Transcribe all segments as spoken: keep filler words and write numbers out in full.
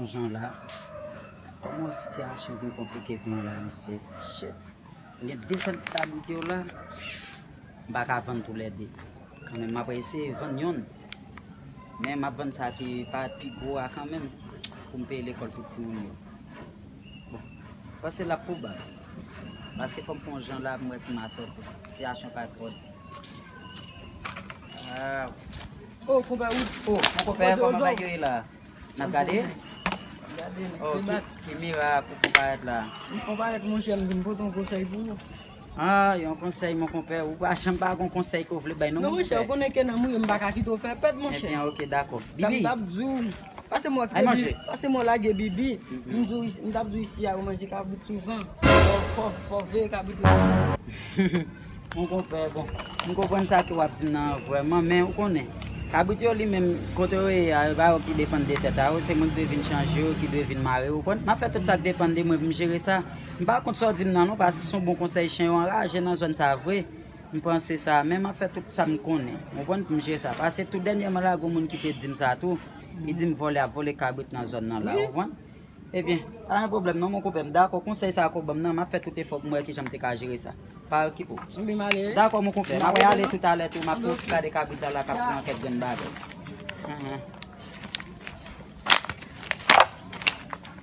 Jan la, kòman sitiyasyon vin konplike pou mwen la, mesye? Shit. Mwen gen de sèl ti kabrit yo la. M pa ka vann toulède. Kanmenm, m ap eseye vann yonn. Men m ap vann sa ki parèt pi gwo a kanmenm pou m peye lekòl pou timoun yo. Bon, m panse l ap pou bal. Paske fò m fè yon jan la pou m wè si m a sòti. Sitiyasyon pa twò di. Ah. Oh, konpè, ou. Oh, mon konpè, kòman bagay yo ye la? N ap gade? Gade, oh, ki, ki mirak ou fè parèt la? M fè parèt, monchè, m vin pote yon konsèy pou ou. Ah, yon konsèy, mon konpè. Ou pa janm pa gon konsèy ke w vle bay, non, non, monchè, ou konnen ke nan mouye, m pa ka kite w fè pèt, monchè. Ebyen, ok, dakò. Sa m t ap di w, pase mwen kite Bibi, pase mwen lage Bibi. M di w, m t ap di w isi a, ou manje kabrit souvan. Fò, fò, fò veye kabrit ou. Mon konpè, bon, m konprann sa ke w ap di m nan vrèman, men ou konnen, kabrit yo li menm, kote yo ye a, yo pa yo ki depann de tèt a yo, se mwen ki dwe vin chanje yo, ki dwe vin mare yo, ou konprann? M ap fè tout sa k depann de mwen pou m jere sa. M pa kont sa w di m nan non, paske se yon bon konsèy, chen yo anraje nan zòn sa vre. M panse sa, men m ap fè tout sa m konnen, ou konprann, pou m jere sa. Paske tou dènyèman la, gon moun ki te di m sa tou, li di m vòlè ap vòlè kabrit nan zòn nan la, ou konprann? Ebyen, pa gen pwoblèm non, mon konpè, m dakò, konsèy sa ke w ban m nan, m ap fè tout efò pou m wè kijan m te ka jere sa. Pa okipe w. Dakò, mon konpè, m ap ale toutalè tou, m ap tou gade kabrit la, la k ap pran kèk grenn bagay. Ahan.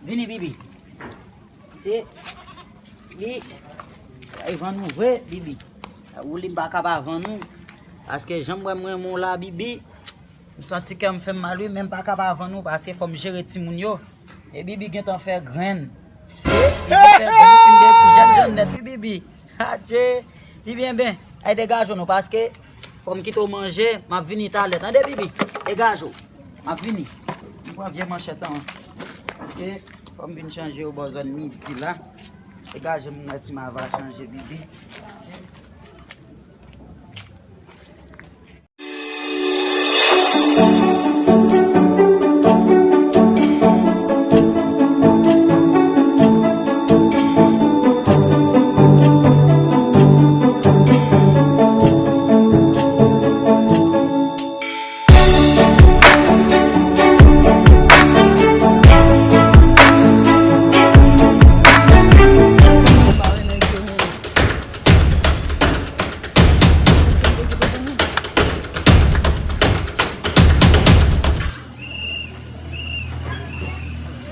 Vini, Bibi. Se li, li vann ou vre, Bibi. Ou li m pa ka pa vann ou. Paske jan m wè m renmen w la, Bibi, m santi kè m fè m mal, wi, men m pa ka pa vann ou, paske fò m jere timoun yo. E Bibi gentan fè grenn. Se, Bibi fè grenn, fin de pou jèn jèn nèt, wi, Bibi. Adje, Bibi, enben, ay degaje w non, paske fò m kite w manje, m ap vini talè. Tande, Bibi? Degaje w. M ap vini. M pran vye manchèt an. Paske fò m vin chanje yo bò zòn midi la. Degaje m, mwen si m ava chanje, Bibi.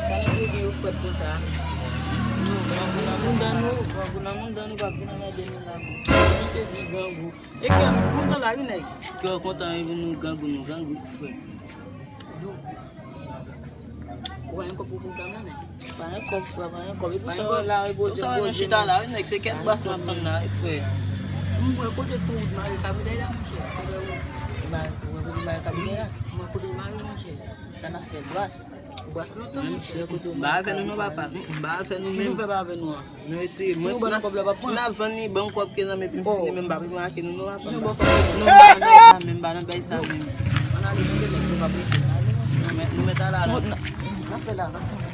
Sa nèg yo gen yo frèt konsa? Non, grangou nan mouda nou, grangou nan mouda nou, pa vin anmède nou la, non. Misye di grangou. E kè m kontan la, wi, nèg. Kè w kontan, wi, nou grangou, nou grangou, frè. Ou pa gen kòb pou kontan, non, nèg. Pa gen kòb, frè, pa gen kòb. E pou sa w la, e poze, poze, nou chita la, wi, nèg, se kèk bas n ap tann la, wi, frè. M wè kote pou ou mare kabrit la, monchè. Kote ou? E ba, ou wè kote mare kabrit la? M wè kote mare, monchè. Sa n ap fè bas. Bas lontan, monchè. M ba avè nou, non, papa. M ba avè nou menm. Ki nou fè ba avè nou an? Nou retire. Si mwen, nou ban nou kòb la, pa pran. Si n ap vann li, ban m kòb ke nan men, epi m fini, men m pa pi make nou, non, papa. Ki jan ban kòb ke nan men? Non, m pa nan bay sa menm, m pa nan bay sa menm. Ann ale, nou mèt, nou pa prete. Nou mèt, nou mèt ale la. N ap fè la, n ap fè la.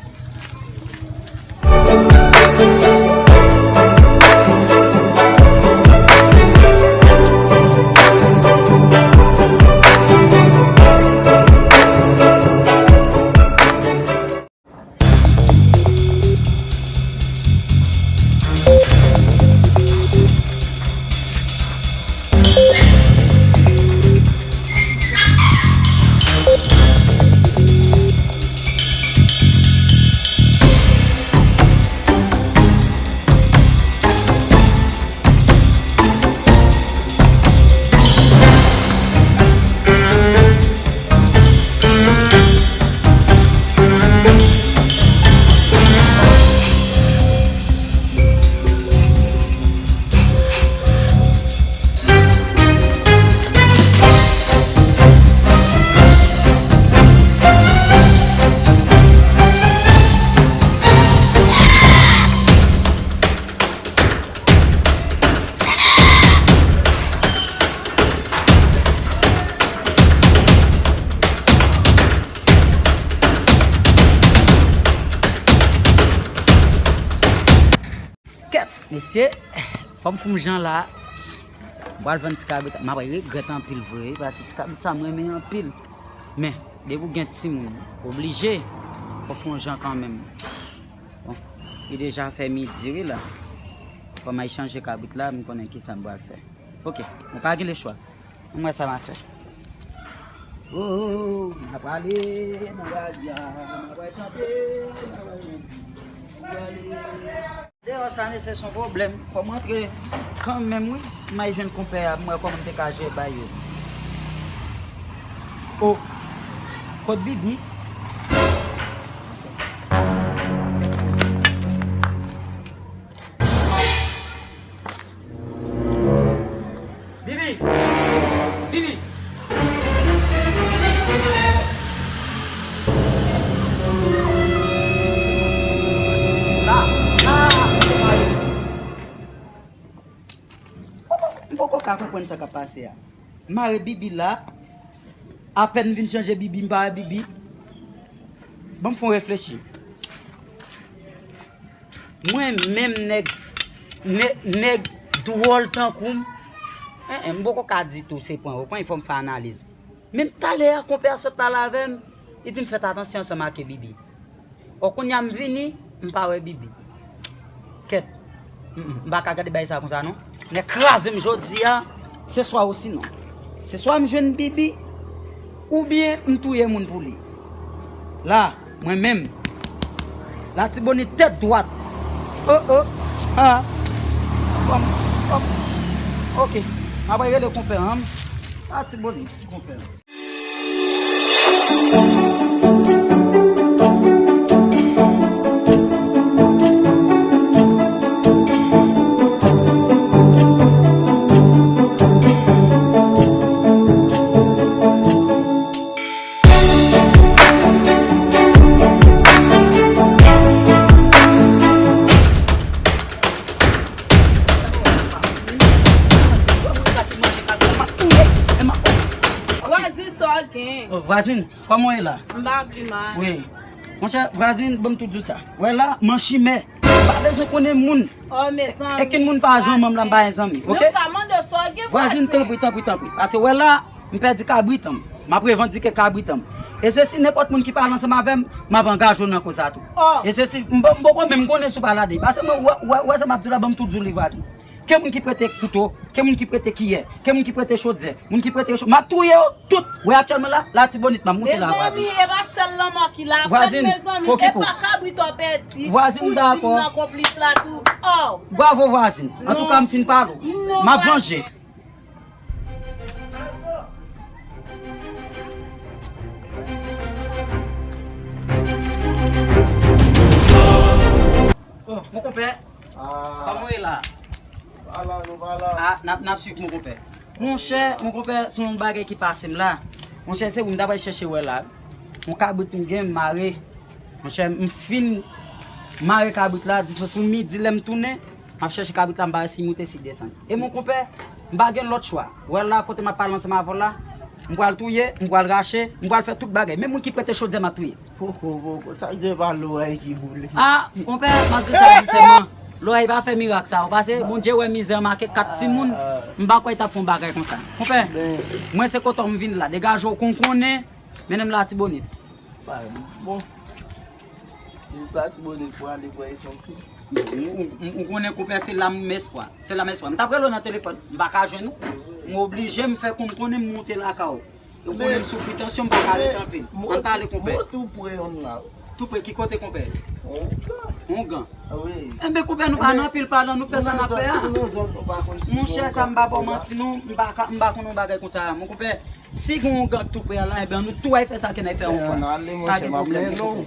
Kèt, mesye, fò m fè m jan la. M pral vann ti kabrit, m ap regrèt anpil vre, wi, paske ti kabrit sa m renmen anpil. Men, depi w gen timoun, oblije. Fò fè yon jan kanmenm. Bon, li deja fè midi wi la. Fò m al chanje kabrit la, m konnen kisa m pral fè. Ok, mwen pa gen lechwa. Ann wè sa m ap fè. Oh, oh, oh, n ap prale nan lari a, n ap pral chante, n ap pral chante, n ap prale. Deyò sa mesye se yon pwoblèm. Fò m rantre kanmenm wi. M al jwenn konpè a, m wè kòman m te ka jere bay yo. Oh, kot Bibi? Bibi! Bibi! La, la, se mari. M poko ka konprann sa k ap pase a. M mare Bibi la. Apèn m vin chanje Bibi, m pa wè Bibi. Ban m fè yon reflechi. Mwen menm nèg, nèg, nèg dwòl tankou m. En, en, m poko ka di tou se pran repran, fò m fè analiz. Menm talè a, konpè a sot pale avè m, li di m fèt atansyon ansanm ak Bibi. O, kounye a m vini, m pa wè Bibi. Kèt. Mm, mm, m pa ka gade bagay sa konsa non. Nèg kraze m jodi a, se swa osinon. Se swa m jwenn Bibi, oubyen m touye moun pou li. La, mwen menm. Latibonit tèt dwat. Oh, oh. Ha. Bon, ok. Ok. M ap rele konpè an. Latibonit, konpè an. Vwazin, sa w gen? Oh, vwazin, kòman w ye la? M pa pi mal. Wi. Monchè, vwazin, ban m tou di w sa. Wè la, m an chimè. M pa bezwen konnen moun. Oh, mezanmi. Okenn moun pa zanmi m la, m pa gen zanmi, ok? Nou ka mande sa w gen, vwazin, vwazin. Tanpri, tanpri, tanpri. Paske wè la, m pèdi kabrit an m. M ap revandike kabrit an m. E se si nenpòt moun ki pale ansanm avè m, m ap angaje w nan koz sa tou. Oh. E se si, m, m poko menm konnen si w pale a de. Paske mwen, wè, wè, wè sa m ap di w la, ban m tou di w li, vwazin. Ke moun ki prete kouto, ke moun ki prete kiyè, ke moun ki prete chodyè, moun ki prete cho-, m ap touye yo tout. Wè aktyèlman la, Latibonit m ap moute la, vwazin. Mezanmi, e pa sèl lanmò ki la, vwazin, mezanmi, e pa kabrit w pèdi. Vwazin, dakò. Ou di m nan konplis la tou. Oh. Bravo, vwazin. Antouka, m fin pale w. M ap vanje. Oh, mon konpè. Ah. Kòman w ye la? Pa la, nou pa la. Ah, n ap, n ap swiv, mon konpè. Monchè, mon konpè, se yon bagay ki pase m la. Monchè, se ou m ta pral chèche wè la. Yon kabrit m gen, m mare. Monchè, m fin mare kabrit la, distans pou midi, lè m tounen, m ap chèche kabrit la, m pa wè si moute, si desann. E mon konpè, m pa gen lòt chwa. Wè la, kote m ap pale ansanm avè w la, m pral touye, m pral rache, m pral fè tout bagay. Menm moun ki prete chodyè, m ap touye. Poko, poko, sa vle di se pa lorèy ki boule. Ah, konpè, m ap di w sa sensèman. Lorèy pa fè mirak sa, ou pase, Bondye wè mizè make kat timoun, m pa kwè l t ap fè yon bagay konsa. Konpè, mwen se kote w m vin la, degaje w kon konnen, mennen m Latibonit. Bon, jis Latibonit pou ale kwè e fè yon kou. Ou, ou, ou, ou konnen konpè se la m espwa. Se la m espwa. M t ap rele w nan telefòn. M pa ka jwenn ou. M oblije m fè kou m konnen m moute lakay ou. Ou konnen m soufri tansyon, m pa ka ret anpil. Ann pale konpè. Mwen tou pre yon la. Tou pre ki kote konpè? Ongan. Ongan. Wi. Enben konpè nou pa nan anpil palan, nou fè sa n ap fè a. Monchè sa m pa ba w manti non, m pa ka, m pa konn yon bagay konsa. Mon konpè, si gen yon ongan tou pre a la, enben nou tou al fè sa ke n al fè yon fwa. Pa gen pwoblèm non.